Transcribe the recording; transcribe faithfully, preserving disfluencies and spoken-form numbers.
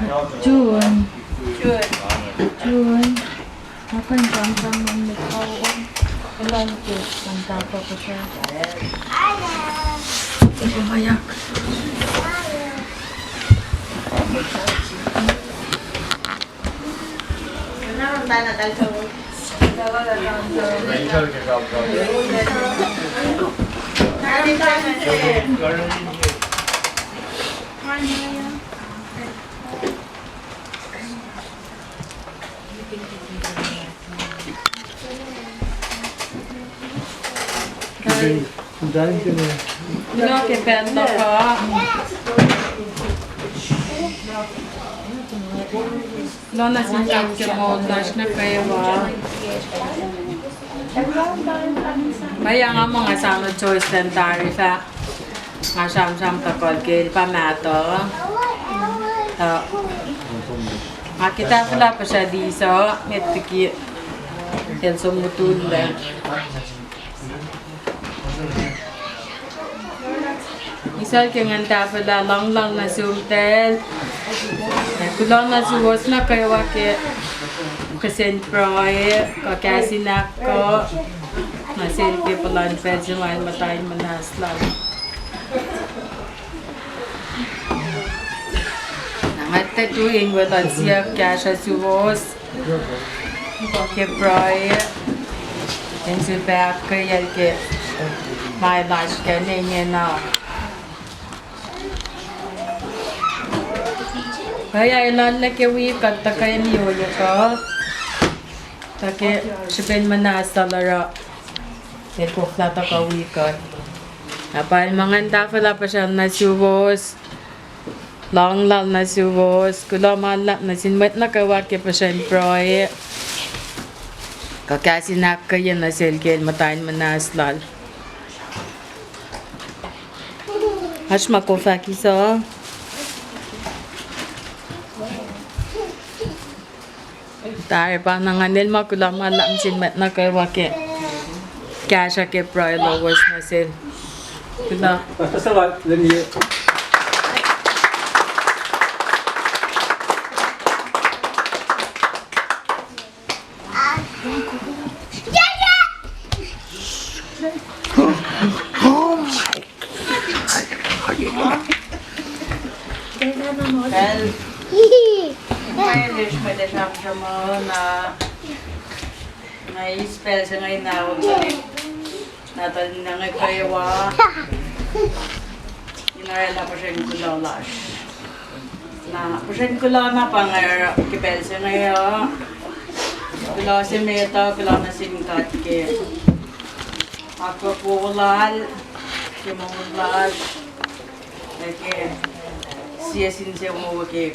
June. June. June. Nga kuh in sramsram nuh met kawuck. Elan ke sramsram pa kuhsrah. Ekuh ma yak. Kuloh ke pacl luhk uh. Kuloh nuh sin God ke moul lasr nuh kwewa. Ma nga muh nga sang nuh Joyce tari fah nga sramsram tuhkuh ke el pa mahtuh. Tuh nga ke tahfwelah puhsra Lisa, met liki el som mutullac. Isacl ke ngan tahfwelah, luhngluhng nuh sum tacl. Ac kuloh nuh suwos nuh kwewa ke kihsen pruhe kuh kahs in ahkkweye nuh sel ke puhlan pacl se ma el muhta in muhnahs lal. Na nga tuh in weluhl siyuck kahsruh suwos ke pruhe in sulpac ahkkweyacl ke ma lasr ke ingena. Pruhe elan nuh ke wi kuht tuhkweni ohiyac kuh tuh ke srihpen muhnahs lal oruh el koflah tuhkuh wi kuht. Na pacl ma ngan tahfwelah puhsracl nuh suwos, luhngluhng nuh suwos, kuloh ma luhlahp nuh sin mwet nuh kwewa ke puhsren pruhe kuh kahs in ahkkweye nuh sel ke el muhta in muhnahs lal. Oasr ma koflah kisa. Tari pa na ngan el ma kuloh ma luhlahp sin mwet nuh kwewa ke kahsruh ke pruhe lowos nuh sel. Kuloh. Pacl, ma eis mwet sramsram uh na, na eis pacl se inge na, na tuh na nge kwewa in oraclah puhsren kuloh lasr. Na puhsren kuloh na pa inge ke pacl se inge uh. Kuloh se met uh, kuloh nuh sin God ke akwuck wowo lal ke moul lasr, ac ke sie sin se wowo ke